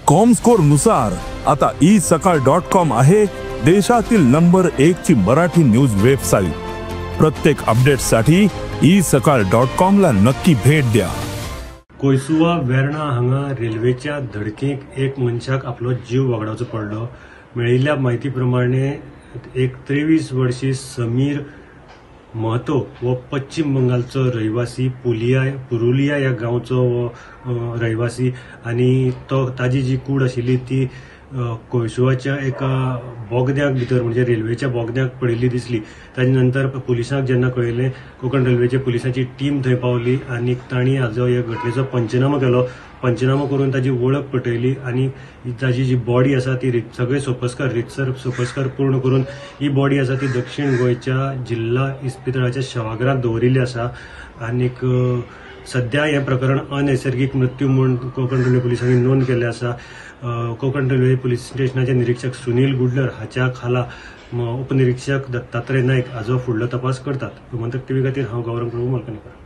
Comscore नुसार आता E सकाळ डॉट कॉम आहे देशातील नंबर 1 ची मराठी न्यूज वेबसाईट. प्रत्येक अपडेटसाठी ई सकाळ डॉट कॉम ला नक्की भेट द्या. कोयसुवा वेर्णा हांगा रेल्वेच्या धडकेक एक मनशाक आपलो जीव वगडावचो पडलो. मेळिल्ल्या म्हायती प्रमाणे एक 23 वर्षी समीर महतो हो पश्चिम बंगालचो रहिवासी, पुरुलिया ह्या गांवचो हो रहिवासी आनी तो ताजी जी कूड आशिल्ली ती कोयसुवाच्या एका बोगद्याक भितर म्हणजे रेल्वेच्या बोगद्याक पडिल्ली दिसली. ताजे नंतर पुलिसांक जेन्ना कळयलें, कोंकण रेल्वेच्या पुलिसांची टीम थंय पावली आनी तांणी हाजो ह्या घटनेचो पंचनामो केलो. पंचनामो करून ताजी वळख पटयली आनी ताजी जी बॉडी आसा ती सगळे सोपस्कार रितसर सोपस्कार पूर्ण करून ही बॉडी आसा ती दक्षिण गोंयच्या जिल्हा इस्पितळाच्या शवागरांत दवरिल्ली आसा. आनीक सद्या हें प्रकरण अनैसर्गीक मृत्यू म्हूण कोंकण रेल्वे पुलिसांनी नोंद केल्लें आसा. कोंकण रेल्वे पुलीस स्टेशनाचे निरीक्षक सुनील गुडलर हाच्या खाला उपनिरीक्षक दत्तात्रय नायक हाजो फुडलो तपास करतात. गोमंतक टीव्ही खातीर हांव गौरव प्रभू मलकणीकर.